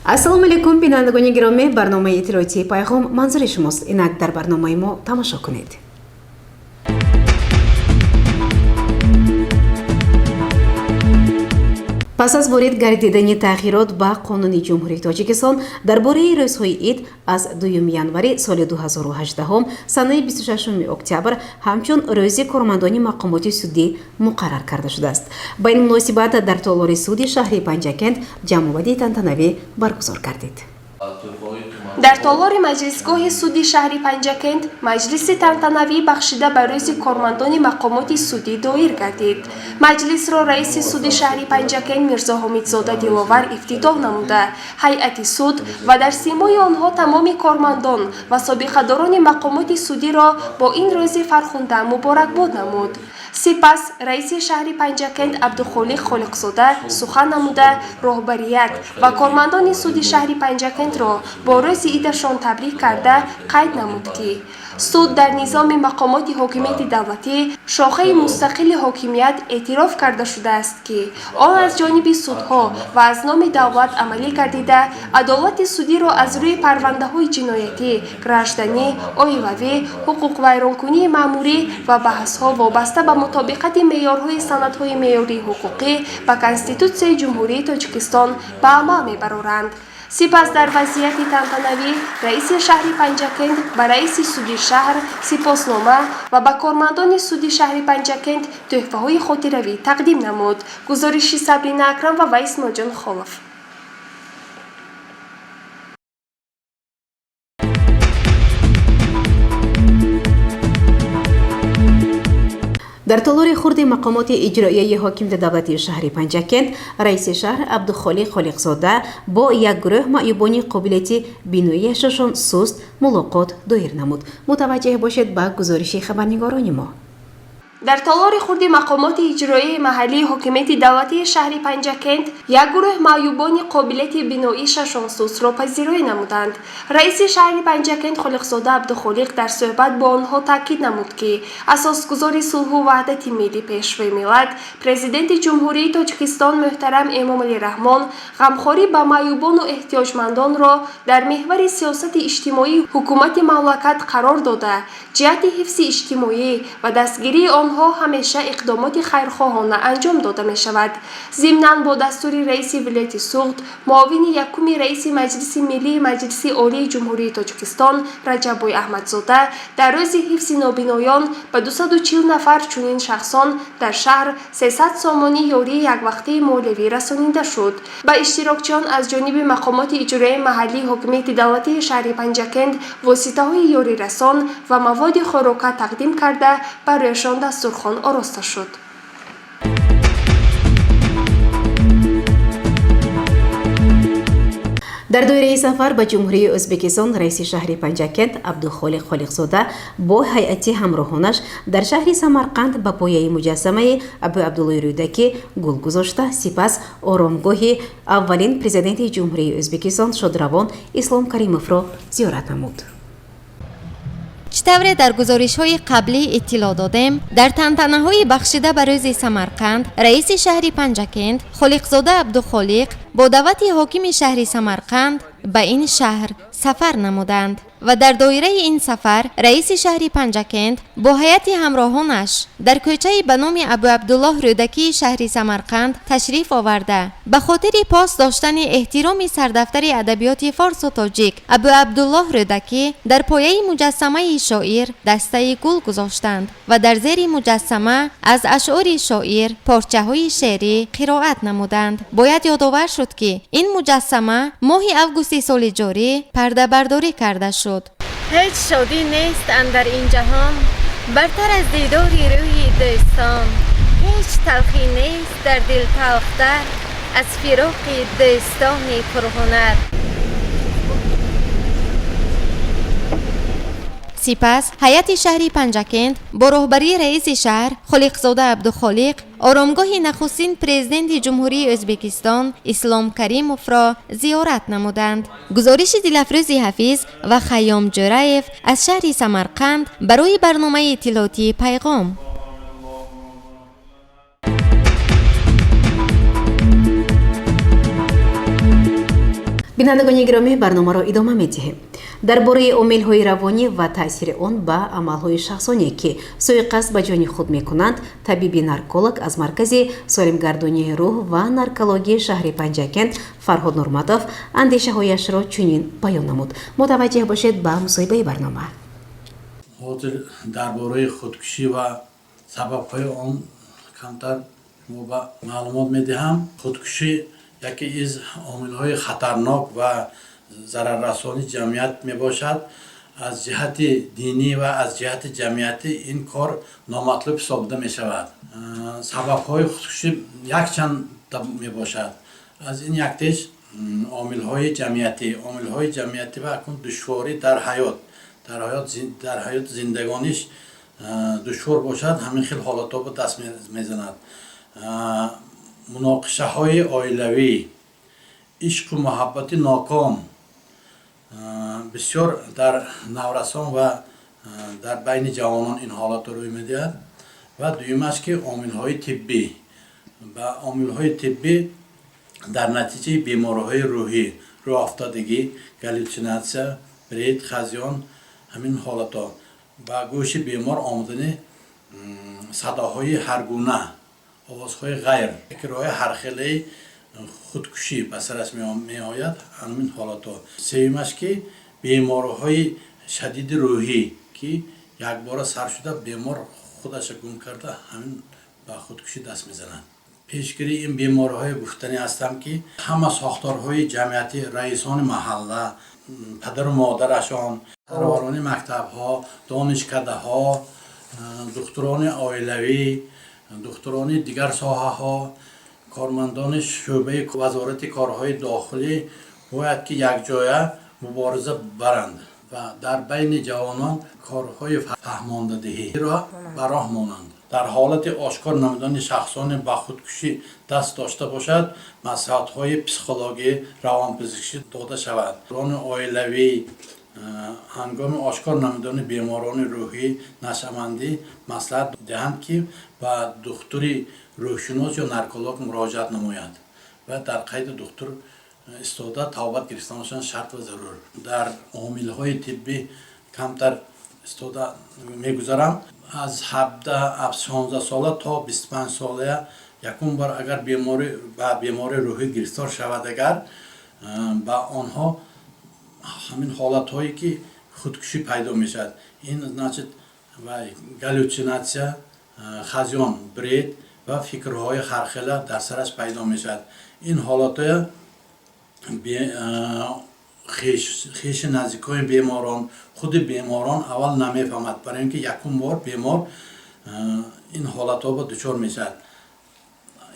Ассалому алайкум, бинандагони гиромӣ. Барномаи иттилоотии «Пайғом» манзури шумост. Инак дар барномаи мо тамошо кунед. Пас аз ворид гардидани тағйирот ба Қонуни Ҷумҳурии Тоҷикистон дар бораи рӯзҳои ид, аз 2 январи соли 2018 санаи 26 октябр ҳамчун Рӯзи кормандони мақомоти судӣ муқаррар карда шудааст. Ба ин муносибат дар толори суди шаҳри Панҷакент ҷамъомади тантанавӣ баргузор гардид. Дар толори маҷлисгоҳи суди шаҳри Панҷакент маҷлиси тантанавӣ бахшида ба Рӯзи кормандони мақомоти судӣ доир гардид. Маҷлисро раиси суди шаҳри Панҷакент Мирзо Ҳомидзода Диловар ифтитоҳ намуда, ҳайати суд ва дар симои онҳо тамоми кормандон ва собиқадорони мақомоти судиро бо ин рӯзи фархунда муборакбод намуд. Сипас раиси шаҳри Панҷакент Абдухолиқ Холиқзода сухан намуда, роҳбарият ва кормандони суди шаҳри Панҷакентро бо рӯзи идашон табрик карда, қайд намуд, ки суд дар низоми мақомоти ҳокимияти давлатӣ шохаи мустақили ҳокимият эътироф карда шудааст, ки он аз ҷониби судҳо ва аз номи давлат амалӣ гардида, адолати судиро аз рӯи парвандаҳои ҷиноятӣ, гражданӣ, оилавӣ, ҳуқуқвайронкунии маъмурӣ ва баҳсҳо вобаста ба мутобиқати меъёрҳои санадҳои меъёрии ҳуқуқӣ ба Конститутсияи Ҷумҳурии Тоҷикистон ба амал мебароранд. Сипас дар вазъияти тантанавӣ раиси шаҳри Панҷакент ба раиси суди шаҳр сипоснома ва ба кормандони суди шаҳри Панҷакент тӯҳфаҳои хотиравӣ тақдим намуд. Гузориши Сабрина Акрамова ва Исмоилҷон Холов. Дар толори хурди мақомоти иҷроияи ҳокимияти давлатии шаҳри Панҷакент раиси шаҳр Абдухолиқ Холиқзода бо як гурӯҳ маъюбони қобилияти биноияшошон суст мулоқот доир намуд. Мутаваҷҷеҳ бошед ба гузориши хабарнигорони мо. Дар толори хурди мақомоти иҷроияи маҳаллии ҳокимияти давлатии шаҳри Панҷакент як гурӯҳ маъюбони қобилияти биноишашон сустро пазироӣ намуданд. Раиси шаҳри Панҷакент Холиқзода Абдухолиқ дар суҳбат бо онҳо таъкид намуд, ки асосгузори сулҳу ваҳдати миллӣ, Пешвои миллат, Президенти Ҷумҳурии Тоҷикистон муҳтарам Эмомалӣ Раҳмон ғамхорӣ ба маъюбону эҳтиёҷмандонро дар меҳвари сиёсати иҷтимоии ҳукумати мамлакат қарор дода, ҷиҳати ҳифзи иҷтимоӣ ва дастгирии онҳо ҳамеша иқдомоти хайрхоҳона анҷом дода мешавад. Зимнан, бо дастури раиси вилояти Суғд, муовини якуми раиси Маҷлиси Миллии Маҷлиси Олии Ҷумҳурии Тоҷикистон Раҷаббой Аҳмадзода дар рӯзи ҳифзи нобиноён ба 240 нафар чунин шахсон дар шаҳр 300 сомонӣ ёрии яквақтаи молиявӣ расонида шуд. Ба иштирокчиён аз ҷониби мақомоти иҷроияи маҳаллии ҳокимияти давлатии шаҳри Панҷакент воситаҳои ёрирасон ва маводи хӯрока тақдим карда, барояшон дастурхон ороста шуд. Дар доираи сафар ба Ҷумҳурии Ӯзбекистон раиси шаҳри Панҷакент Абдухолиқ Холиқзода бо ҳайати ҳамроҳонаш дар шаҳри Самарқанд ба пояи муҷассамаи Абу Абдуллои Рӯдакӣ гул гузошта, сипас оромгоҳи аввалин президенти Ҷумҳурии Ӯзбекистон шодравон Ислом Каримовро зиёрат намуд. Чӣ тавре дар гузоришҳои қаблӣ иттилоъ додем, дар тантанаҳои бахшида ба рӯзи Самарқанд раиси шаҳри Панҷакент Холиқзода Абдухолиқ бо даъвати ҳокими шаҳри Самарқанд ба ин шаҳр сафар намуданд ва дар доираи ин сафар раиси шаҳри Панҷакент бо ҳайати ҳамроҳонаш дар кӯчаи ба номи Абуабдуллоҳ Рӯдакии шаҳри Самарқанд ташриф оварда, ба хотири пос доштани эҳтироми сардафтари адабиёти форсу тоҷик Абуабдуллоҳ Рӯдакӣ дар пояи муҷассамаи шоир дастаи гул гузоштанд ва дар зери муҷассама аз ашъори шоир порчаҳои шеърӣ қироат намуданд. Бояд ёдовар шуд, ки ин муҷассама моҳи августи соли ҷорӣ пардабардорӣ карда шуд. Ҳеҷ шодӣ нест андар ин ҷаҳон бартар аз дидори рӯи дӯстон, ҳеҷ талхӣ нест дар дил талхтар аз фироқи дӯстони пурҳунар. Сипас ҳайати шаҳри Панҷакент бо роҳбарии раиси шаҳр Холиқзода Абдухолиқ оромгоҳи нахустин президенти Ҷумҳурии Ӯзбекистон Ислом Каримовро зиёрат намуданд. Гузориши Дилафрӯзи Ҳафиз ва Хайём Ҷӯраев аз шаҳри Самарқанд барои барномаи иттилоотии «Пайғом». Бинандагони гиромӣ, барномаро идома медиҳем. Дар бораи омилҳои равонӣ ва таъсири он ба амалҳои шахсоне, ки суиқасд ба ҷони худ мекунанд, табиби нарколог аз Маркази солимгардонии рӯҳ ва наркологияи шаҳри Панҷакент Фарҳод Нурматов андешаҳояшро чунин баён намуд. Мутаваҷҷеҳ бошед ба мусоҳибаи барнома. Ҳозир дар бораи худкушӣ ва сабабҳои он камтар мо ба маълумот медиҳам. Худкушӣ яке из омилҳои хатарнок ва зараррасони ҷамъият мебошад. Аз ҷиҳати динӣ ва аз ҷиҳати ҷамъиятӣ ин кор номатлуб ҳисобида мешавад. Сабабҳои худкушӣ якчанд мебошад. Аз ин яктеш омилҳои ҷамъиятӣ. Омилҳои ҷамъиятӣ ва акнун душворӣ дар ҳаёт, зиндагониш душвор бошад, ҳамин хел ҳолатҳо ба даст мезанад. Муноқишаҳои оилавӣ, ишқу муҳаббати ноком, бисёр дар наврасон ва дар байни ҷавонон ин ҳолатро рӯй медиҳад. Ва дуюмаш ки омилҳои тиббӣ. Ба омилҳои тиббӣ дар натиҷаи бемориҳои рӯҳӣ, рӯҳафтодагӣ, галлюцинатсия, бред, ҳазаён, ҳамин ҳолатҳо, ба гӯши бемор омадани садоҳои ҳаргуна, овозҳои ғайр, фикрҳои ҳархелаи худкушӣ ба сараш меояд, ҳамин ҳолатҳо. Сеюмаш ки бемориҳои шадиди рӯҳӣ, ки якбора сар шуда, бемор худаша гум карда, ҳамин ба худкушӣ даст мезанад. Пешгирии ин бемориҳое гуфтанӣ ҳастам, ки ҳама сохторҳои ҷамъиятӣ, раисони маҳалла, падару модарашон, сарварони мактабҳо, донишкадаҳо, духтурони оилавӣ, духтурони дигар соҳаҳо, кормандони шӯъбаи Вазорати корҳои дохилӣ бояд ки якҷоя мубориза баранд ва дар байни ҷавонон корҳои фаҳмондадиҳиро ба роҳ монанд. Дар ҳолати ошкор намудани шахсоне ба худкушӣ даст дошта бошад, маслиҳатҳои психологӣ, равонпизишкӣ дода шавад. Рони оилавӣ ҳангоми ошкор намудани беморони рӯҳӣ нашъамандӣ маслиҳат диҳанд, ки ба духтури рӯҳшинос ё нарколог муроҷиат намояд ва дар қайди духтур истода табобат гирифтанашон шарт ва зарур. Дар омилҳои тиббӣ камтар истода мегузарам. Аз 17, 16 сола то 25 солая якум бор агар беморӣ ба бемории рӯҳӣ гирифтор шавад, агар ба онҳо ҳамин ҳолатҳое ки худкушӣ пайдо мешавад, ин значит вай галлюцинатсия, ҳазаён, бред ва фикрҳои ҳархела дар сараш пайдо мешавад. Ин ҳолатҳоя хеши наздикони беморон, худи беморон аввал намефаҳмад, барои ин ки якум бор бемор ин ҳолатҳо ба дучор мешавад.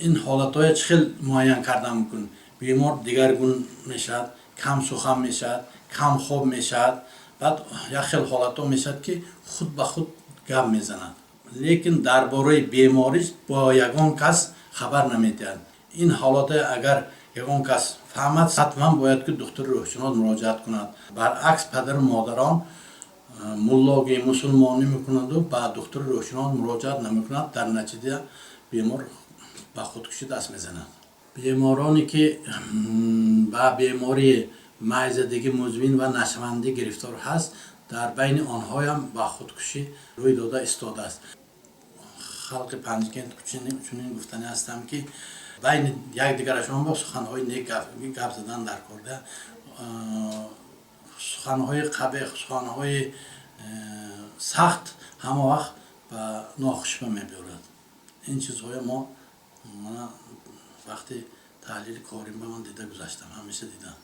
Ин ҳолатҳоя чӣ хел муайян кардан мумкин? Бемор дигаргун мешавад, кам сухан мешавад, кам хоб мешавад. Баъд як хел ҳолатҳо мешавад, ки худ ба худ гап мезанад, лекин дар бораи бемориш бо ягон кас хабар намедиҳад. Ин ҳолатҳое агар ягон кас фаҳмад, ҳатман бояд ки духтури рӯҳшинос муроҷиат кунад. Баръакс, падару модарон муллогӣ, мусулмонӣ мекунанду ба духтури рӯҳшинос муроҷиат намекунад. Дар натиҷа бемор ба худкушӣ даст мезанад. Бемороне ки ба бемории майзадагӣ музмин ва нашъамандӣ гирифтор ҳаст, дар байни онҳоям ба худкушӣ рӯй дода истодааст. Халқи Панҷакент чунин гуфтанӣ ҳастам, ки байни якдигарашон бо суханҳои нек гап задан дар корда. Суханҳои қабеҳ, суханҳои сахт ҳама вақт ба нохушиба мебиёрад. Ин чизҳоя мо мана вақти таҳлили корим ба ман дида гузаштам, ҳамеша дидам.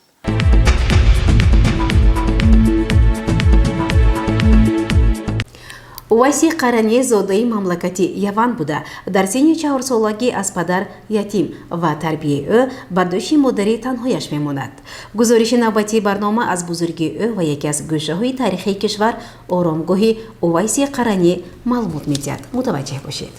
Уваси Қаранӣ зодаи мамлакати Яван буда, дар синни 4-солагӣ аз падар ятим ва тарбияи ӯ бар дӯши модари танҳояш мемонад. Гузориши навбатии барнома аз бузургии ӯ ва яке аз гӯшаҳои таърихии кишвар, оромгоҳи Увайси Қаранӣ, маълумот медиҳад. Мутаваҷҷеҳ бошед.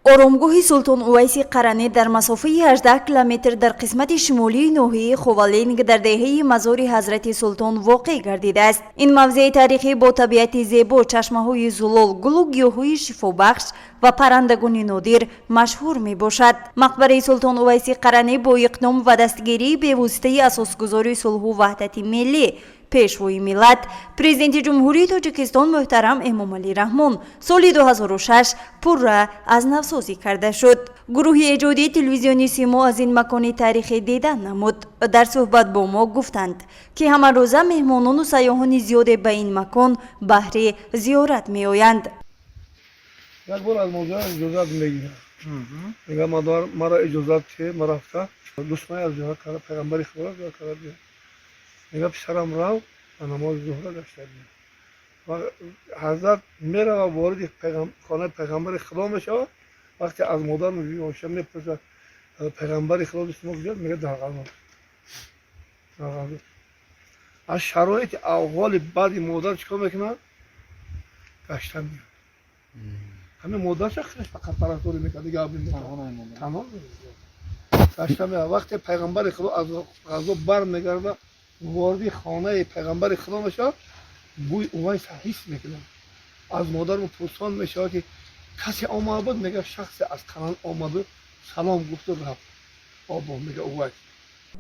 Оромгоҳи Султон Увайси Қаранӣ дар масофаи 18 километр дар қисмати шимолии ноҳияи Ховалинг дар деҳаи Мазори Ҳазрати Султон воқеъ гардидааст. Ин мавзеи таърихӣ бо табиати зебо, чашмаҳои зулол, гулу гиёҳҳои шифобахш ва паррандагони нодир машҳур мебошад. Мақбараи Султон Увайси Қаранӣ бо иқдом ва дастгирии бевоситаи асосгузори сулҳу ваҳдати миллӣ, Пешвои миллат, Президенти Ҷумҳурии Тоҷикистон муҳтарам Эмомалӣ Раҳмон соли 2006 пурра аз навсозӣ карда шуд. Гурӯҳи эҷодии телевизиони Симо аз ин макони таърихӣ дидан намуд. Дар суҳбат бо мо гуфтанд, ки ҳамарӯза меҳмонону сайёҳони зиёде ба ин макон баҳри зиёрат меоянд. Як бор аз модар иҷозат мегирам, мегӯям: «Модар, мара иҷозат те, ма рафта дӯстмай аз зиёрат карда, пайғамбари худоро зиёрат карда биям». Мега: «Писарам, рав ба намози зуҳра гашта биям». Ва ҳазрат мерава, вориди хонаи пайғамбари Худо мешавад. Вақте аз модар Оиша мепурсад: «Пайғамбари Худо дӯсти мо куҷост?» Мега: «Дар ғазо, дар ғазо». Аз шароити аҳволи баъди модар чӣ кор мекунад? Гашта меяд. Ҳамин модарша худаш фақат тарафдорӣ мекард, дигар танҳо гашта меяд. Вақте пайғамбари Худо аз ғазо бармегарда, вориди хонаи пайғамбари Худо мешавад, бӯи Увайса ҳис мекунад. Аз модару пурсон мешавад, ки касе омада буд? Мега: «Шахсе аз Қаран омаду салом гуфту рафт». Обо, мега, Увайс.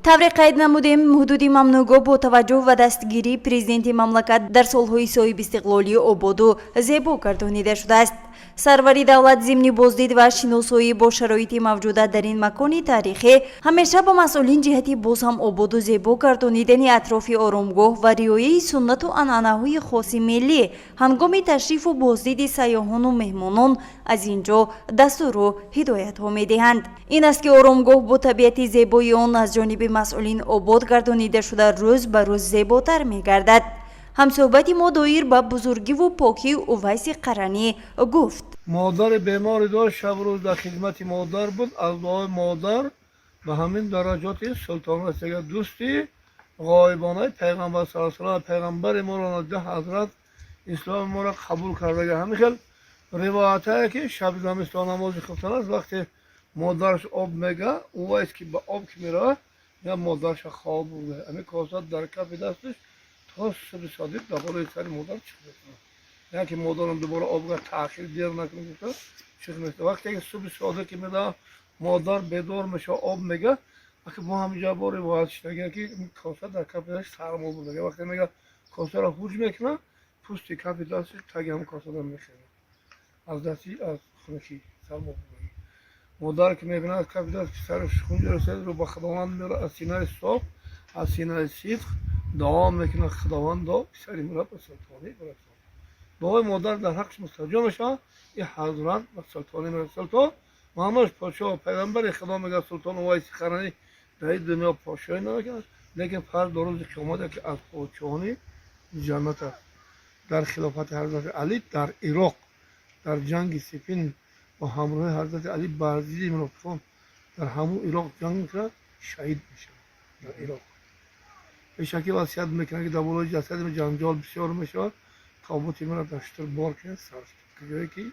Тавре қайд намудем, ҳудуди мамнӯъгоҳ бо таваҷҷӯҳ ва дастгирии президенти мамлакат дар солҳои соҳибистиқлолӣ ободу зебо гардонида шудааст. Сарвари давлат зимни боздид ва шиносоӣ бо шароити мавҷуда дар ин макони таърихӣ ҳамеша ба масъулин ҷиҳати боз ҳам ободу зебо гардонидани атрофи оромгоҳ ва риояи суннату анъанаҳои хоси миллӣ ҳангоми ташрифу боздиди сайёҳону меҳмонон аз ин ҷо дастуру ҳидоятҳо медиҳанд. Ин аст, ки оромгоҳ бо табиати зебои он аз ҷониби масъулин обод гардонида шуда, рӯз ба рӯз зеботар мегардад. Ҳамсӯҳбати мо доир ба бузургиву покии Увайси Қаранӣ гуфт: Модари беморӣ дошт, шабу рӯз дар хидмати модар буд. Аз дуои модар ба ҳамин дараҷоти султон расида. Дӯсти ғоибонаи пайғамбар сал салам, пайғамбари моро наҷа ҳазрат исломи моро қабул кардага. Ҳамин хел ривоятае, ки шаби замистон намози хуфтан аст, вақте модараш об мега, Увайс ки ба об ки меравад, я модарша хоб бурда, ҳамин коса дар кафи дасташ то субҳи содиқ дар болои сари модар чиқ мекунад, яъне ки модарам дубора обга таъхир дер накунад гуфта чиқ мекунад. Вақте ки субҳи содиқ ки медавад, модар бедор мешава, об мега. Аки мо ҳаминҷа бо ривоят шудагия, ки коса дар кафи дасташ сармо бурдага. Вақте мега, косаро ҳуҷ мекунад, пӯсти кафи дасташ таги ҳам косада мехезад аз дасти, аз хунукӣ сармо бурдагӣ. Модар ки мебинад, кафи даст писараш хун расад, рӯ ба Худованд меорад, аз синаи соф, аз синаи сидқ дуо мекунад: «Худовандо, писари маро ба султонӣ бирасон». Дуои модар дар ҳаққаш мустаҷоб мешавад. Ин ҳазрат ба султонӣ мерасад. Султон Муҳаммад подшоҳ, пайғамбари Худо мегӯяд: Султон Увайси Қаранӣ дар ин дунё подшоҳӣ намекунад, лекин фардо рӯзи қиёмат яке аз подшоҳони ҷаннат аст. Дар хилофати ҳазрати Алӣ дар Ироқ, дар ҷанги Сифин бо ҳамроҳи ҳазрати Алӣ бар зидди мунофиқон дар ҳамун Ироқ ҷанг мекунад, шаҳид мешавад дар Ироқ. Пешакӣ васият мекунад, ки дар болои ҷасади ҷанҷол бисёр мешавад, тобути маро дар шутур бор кунед, сар ҷое ки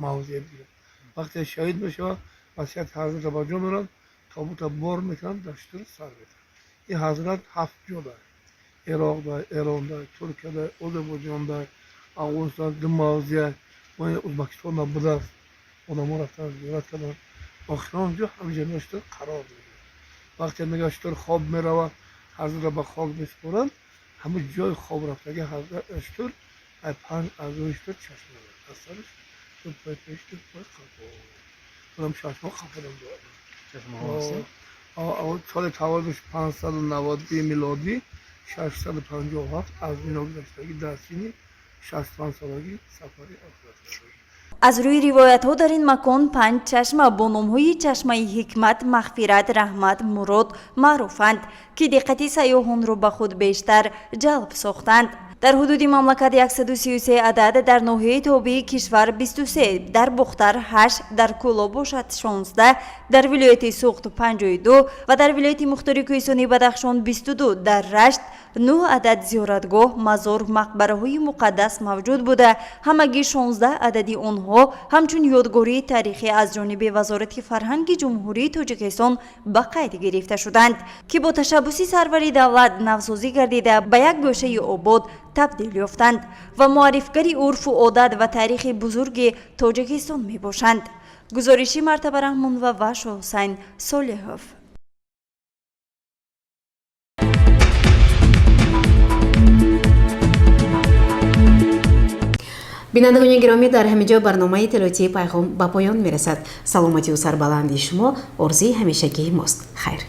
мавзеъ бигирад. Вақте шаҳид мешавад, васияти ҳазратро ба ҷо меоранд, тобута бор мекунанд, дар шутур сар метавад. Ин ҳазрат ҳафт ҷо дорад: Ироқ дар, Эрон дар, Туркия дар, Озарбойҷон дар, Афғонистон ду мавзеъ, Ӯзбекистон будааст, одамо рафтан зиёрат карданд. Охирон ҷо ҳаминҷа меоштур қарор мегирад. Вақте мега, шутур хоб меравад, ҳазратро ба хок месупоранд, ҳамин ҷои хоб рафтаги ҳазрат шутур ай панҷ аъзои шутур чашма дорад: аз сараш ду пой пеш, ду пой қафо. Одам чашма қафодам дорад. Соли таваллудаш 590 милодӣ, 657 аз дунё гузаштагӣ, дар синни 65 солагӣ сафари охират кардагӣ. Аз рӯи ривоятҳо, дар ин макон панҷ чашма бо номҳои чашмаи Ҳикмат, Мағфират, Раҳмат, Мурод маъруфанд, ки диққати сайёҳонро ба худ бештар ҷалб сохтанд. Дар ҳудуди мамлакат 133 адад, дар ноҳияи тобеи кишвар 23, дар Бохтар 8, дар Кӯлоб бошад 16, дар вилояти Суғд 52 ва дар вилояти мухтори кӯҳистонии Бадахшон 22, дар Рашт 9 адад зиёратгоҳ, мазор, мақбараҳои муқаддас мавҷуд буда, ҳамагӣ 16 адади онҳо ҳамчун ёдгории таърихӣ аз ҷониби Вазорати фарҳанги Ҷумҳурии Тоҷикистон ба қайд гирифта шуданд, ки бо ташаббуси сарвари давлат навсозӣ гардида, ба як гӯшаи обод табдил ёфтанд ва муаррифгари урфу одат ва таърихи бузурги Тоҷикистон мебошанд. Гузориши Мартаба Раҳмонова ва Шоҳҳусайн Солиҳов. Бинандагони гиромӣ, дар ҳамин ҷо барномаи иттилоотии Пайғом ба поён мерасад. Саломатию сарбаландии шумо орзуи ҳамешагии мост. Хайр.